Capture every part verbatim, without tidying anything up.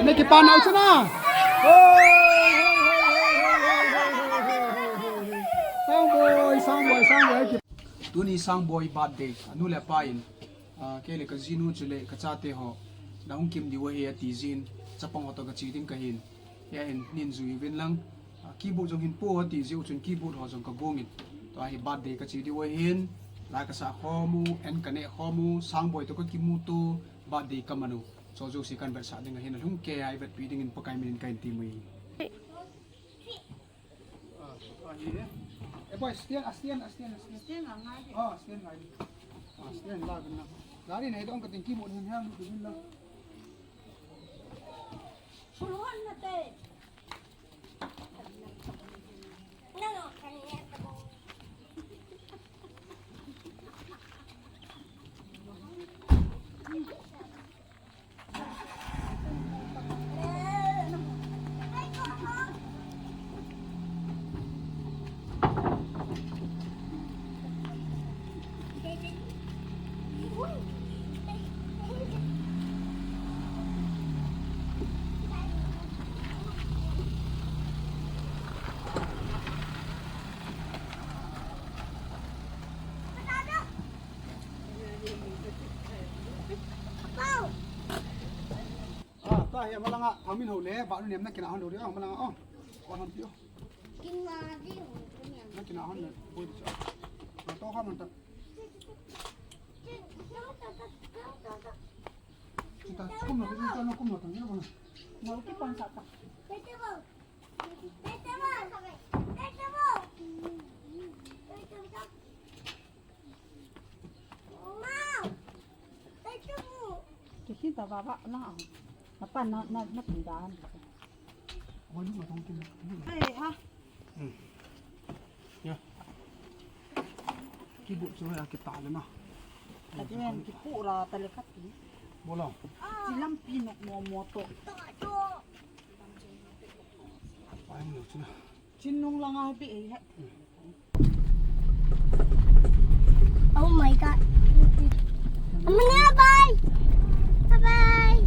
Nei kipa nau chu na. Sangboi, Sangboi, Sangboi. Tuni Sangboi birthday. Anu le apa in, ah, kei le ka jinu chule ka chate ho, na hung kim diu ahi ati jin, chapang ho toh ka che ding ka hin. Hia hin, nin jui uvin lang. Ah, keyboard jong hin po ati jiu chun keyboard ho jong ka gong in. Tua hi birthday ka che diu ahin. La ka sa khom u, an ka ne khom u, Sangboi toh ka kimuto, birthday ka man u. Chu jouse kan vetsah ding ahin, alhum kei a i vetpi dingin Pakai minin ka hin temui. Ah, ah, ye. Eh, boy, stand, ah, stand, ah, stand, ah, stand. Stand ngai. Ah, stand ngai. Ah, stand la kan na. Gari nei dong ka ting keyboard hin hang du hin la. Ah, ta hi malanga, amin ho le, ba nu nem na kina hon do ri, ah, malanga, oh. Ko hon pi, oh. Kina di ho, kina. Na kina hon le, boi di cha. Na to kha man ta. Kita, kum na, kita na, kum na, tang, ya, mana? Na, uki pan sa ta. Kiki ta baba na. Apa na, na, na pindahan. Hey, ha. Hmm. Ya. Keyboard chu ya kita le na. Ati men kipura ta le kati. Bola. Chilam pinok mo mo to. Pai mo chu na. Chin nung langa pi e ha. Oh my God. Amana, bye. Bye bye.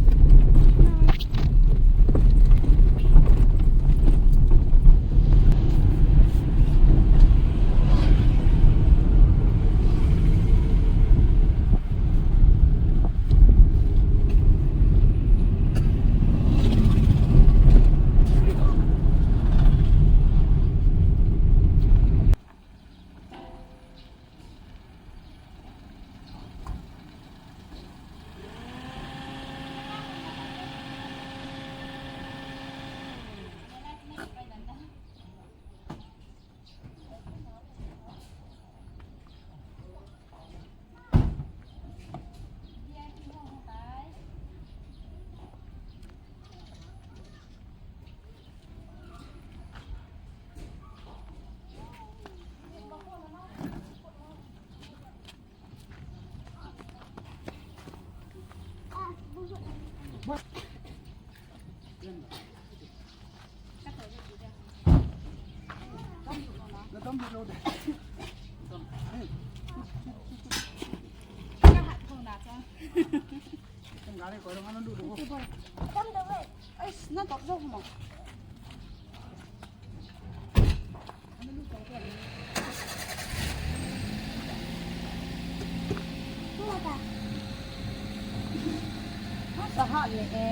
Masa hat ni e.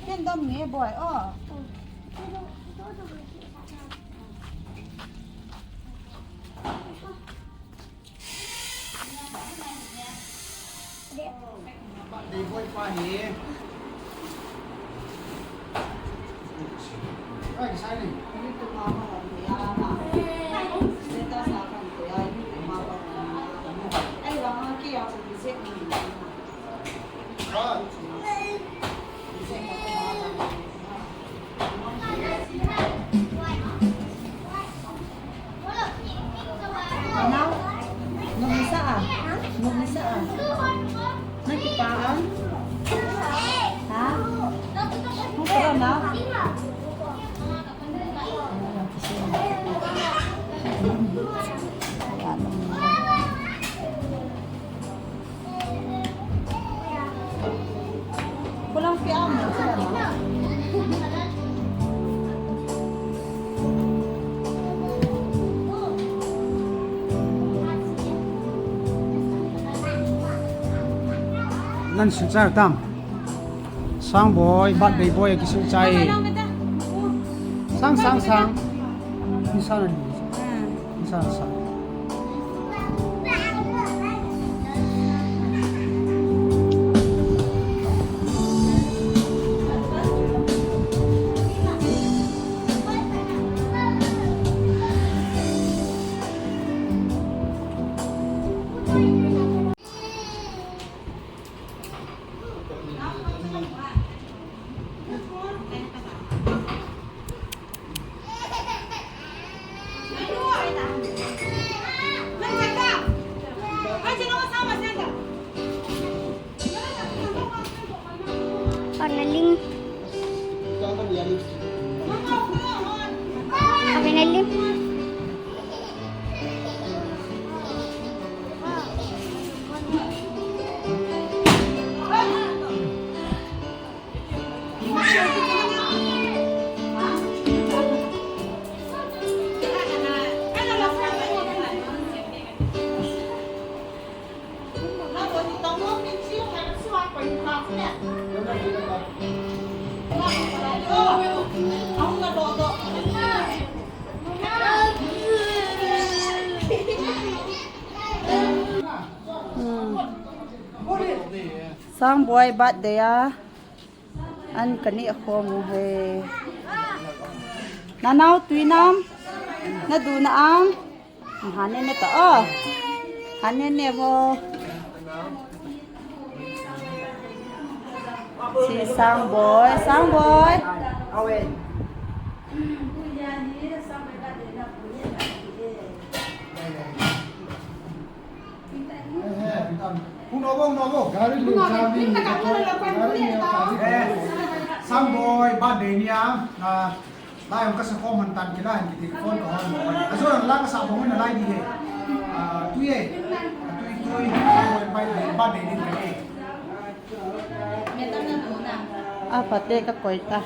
Ken dom ni boy o. Dei boy pa hi. Ai, sai ni. Nau, nung isa a? Nung isa a? Nang kipa an? Ha? Nung kipa na? Kulang pi am na. An silchar tam. Sang boy, birthday boy, kisilchar e. Sang, sang, sang. Insan, insan, sang. Panaling. Panaling. Sang boy birthday a. An kaneh khom u he. Nanao tui nam. Nadu na am. Hane ne ta o. Hane ne vo. Si sang boy, sang boy. Sang boy, birthday nia, lai ang kasa ko man tan kila ang kiti phone ko hon. Aso ang la kasa ko man lai di he. Ah, tui e. Tui, tui, sang boy, birthday, birthday ni he. Apa te ka koi ta.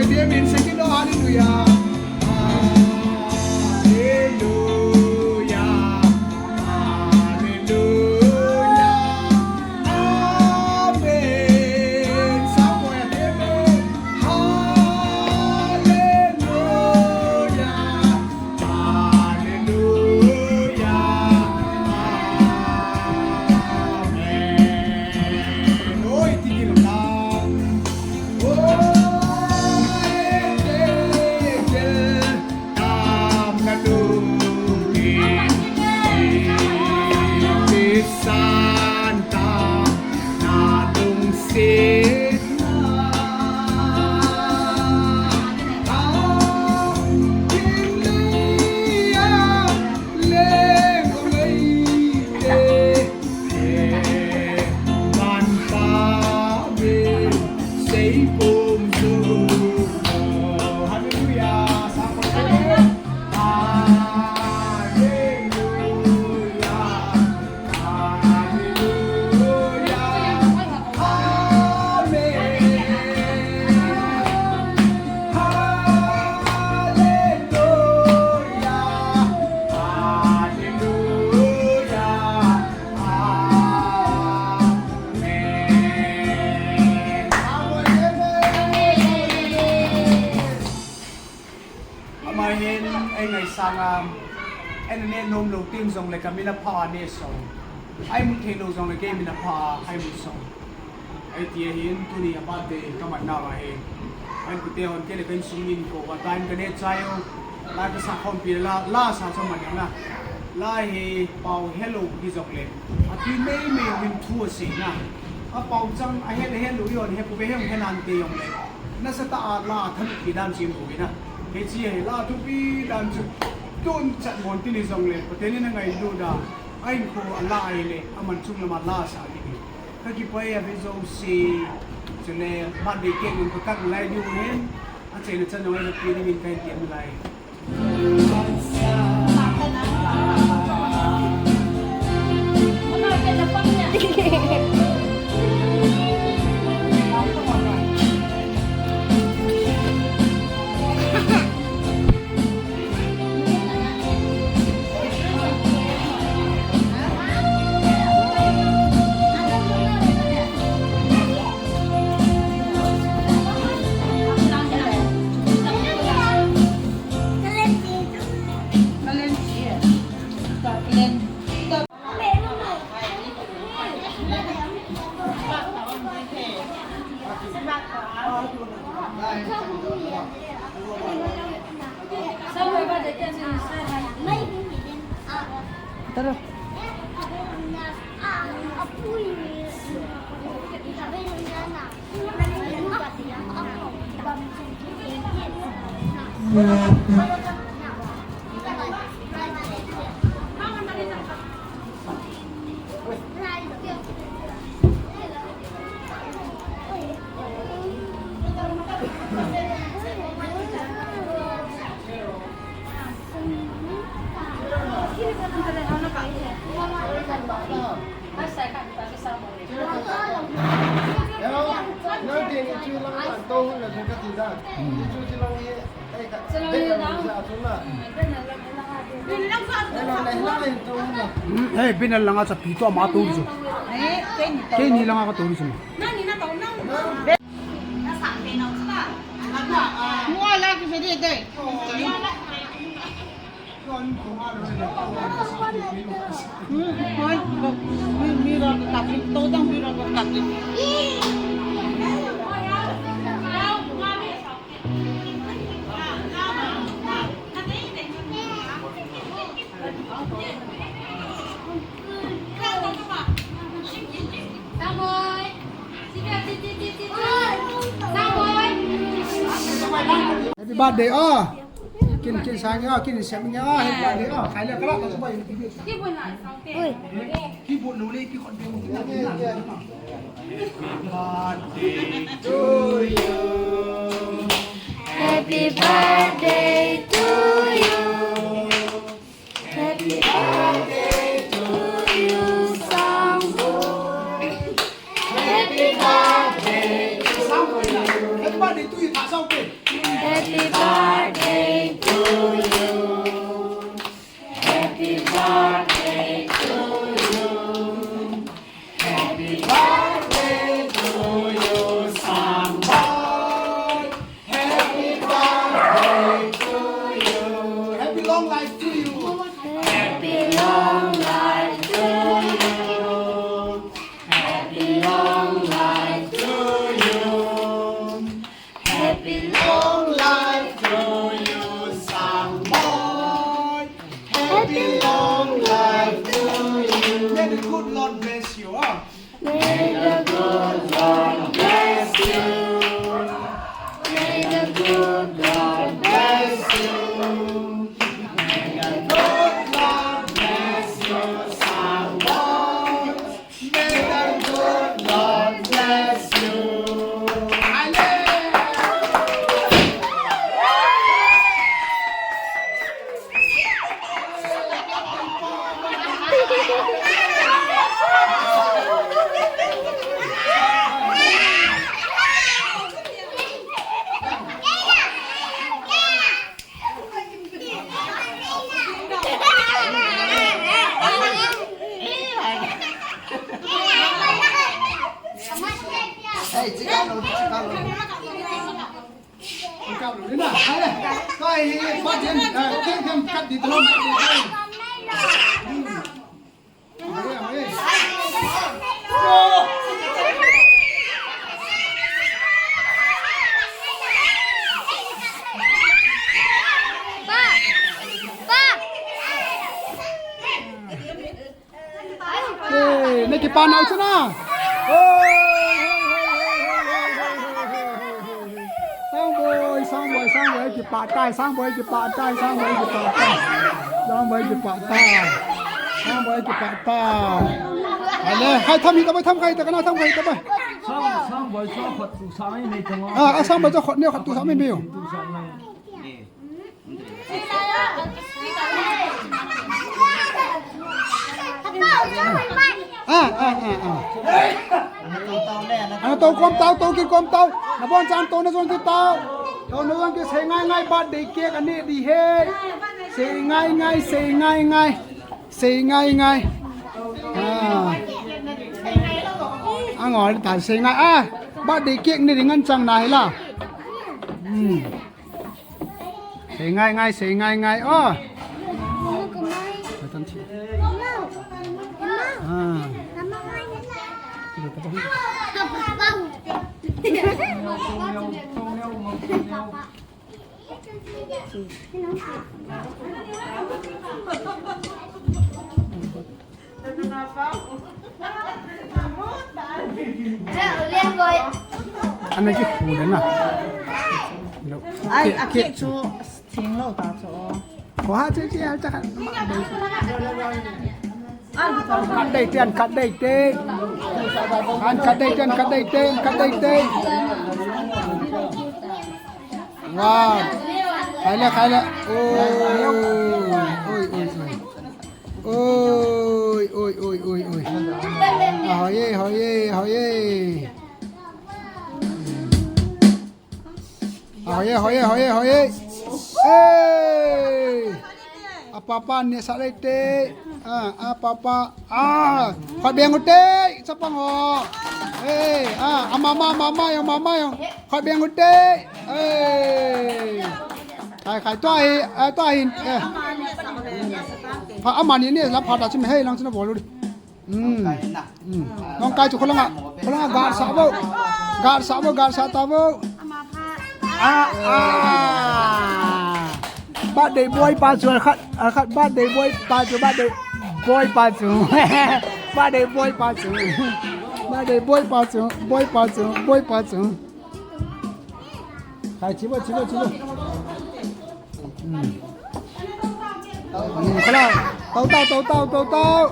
Amen. Second, oh, hallelujah. Hallelujah. Hallelujah. Amen. Somewhere, amen. Hallelujah. Hallelujah. Amen. Oi, tigil lang. Oi, tigil. Tam na dungin, iti santa na dungsin na. Akin liya leng ulei te. Amen. Amahin, ei ngaisang a, eina neh nom lou teng jongle ka min apha a neh song. Ei mu thei lou jongle kei min apha a, ei mu song. Ei ti ahin, tuni a birthday ka man nau ahi. Ei pute hon kei le ka insung min ko, va ta in ka neh chai u. La ka sa khompi la, la sa chu man na. La hi pau helou hi jongle. A ti mei mei hin thu a sei na. A pau chang a hel, helou i hon he pu ve heng he nan te jongle. Nasatah a la a thanop pi dan chin u na. Hiche hi la thupi dan chu tun chat mon ti ni jongle. Pathen in a ngailut a. A in ko a la a ile. A man chung lama la sa ti ni. Ka kipah e, a ve jouse. Chule, birthday cake un ka cut lai diu hin. A cheina chan jong eina pe dingin ka hin ti lai. Hei, bin langa chapi to ama to chu. Keini langa ka to chu. Mua la ki se de de. Hmm, hoi, mi, mi ra ka kat, to dang mi ra ka kat. Happy birthday, ah. Kin, kin sang ya, kin sem ya, happy birthday, ah. Khai le kala, ta subai. Oi. Ki bu lu le, ki khon de mo. Happy birthday to you. Happy birthday to you. Happy birthday to you, Sangboy. Happy birthday to you, Sangboy. Happy birthday to you, Sangboy. Happy birthday to you. Happy birthday to you. Happy birthday to you, Sangboy. Happy birthday to you. Happy long life to you. Happy long life to you. Happy long life to you. Happy long life to you, Sangboy. Happy long life to you. May the good Lord bless you, ah. May the good Lord bless you. May the good Lord bless you. May the good Lord bless you, Sangboy. May the good Lord bless you. Hey, nei kipa nau chu na. Hey, hey, hey. Sangboy, Sangboy, Sangboy, kipa tai, Sangboy, kipa tai, Sangboy, kipa tai. Sangboy, kipa tai. Sangboy, kipa tai. Ale, hai tham hi ta, tham khai ta, kana tham khai ta ba. Sang, Sangboy, sa khat tu sa mai mai ta ma. Ah, ah, Sangboy, sa khat ne, khat tu sa mai mai yo. Tu sa mai. Ah, ah, ah, ah. Ana tou kom tau, tou kit kom tau. Na bon chan tou na jong kit tau. Tou na jong kit sei ngai ngai birthday cake ane di he. Sei ngai ngai, sei ngai ngai. Sei ngai ngai. Ah. Angol ta sei ngai. Ah, birthday cake ni ring an chang na hi la. Hmm. Sei ngai ngai, sei ngai ngai. Oh. Ah. Ana kikhu le na. Ai, a cake chu theng lou ta chu. Ko ha che che ha cha khat. An khat dei te, an khat dei te. An khat dei te, an khat dei te, an khat dei te. Wow. Khai le, khai le. Oi, oi, oi, oi. Oi, oi, oi, oi, oi. Ah, hoi e, hoi e, hoi e. Ah, hoi e, hoi e, hoi e, hoi e. Hey! A papa ne sa lei te. Ah, a papa. Ah, khat beng u te. Chapang ho. Hey, ah, a mama, mama jong, mama jong. Khat beng u te. Hey. Khai, khai, tua hi, ah, tua hi, eh. Pha, amani ni la pha ta chim hei lang china bol u di. Hmm. Hmm. Nong kai chu kholanga, kholanga gar sa bo. Gar sa bo, gar sa ta bo. Ah, ah. Birthday boy pa chu khat, khat birthday boy pa chu, birthday boy pa chu. Birthday boy pa chu. Birthday boy pa chu, boy pa chu, boy pa chu. Khai, chibo, chibo, chibo. Hmm. Hmm, kala. Tau, tau, tau, tau, tau, tau.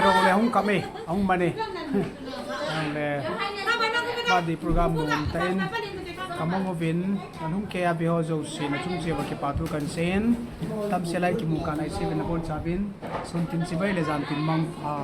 Rong le hung kap e, hung man e. Rong le birthday program nom tah in kamang uvin, nahung kei a ve ho jouse nachung cheh uva kipathu kahin seiyin, tamsel a kimu kah nahi seh uvin nabonchauvin, sun tin chibai le jan tin mangpha.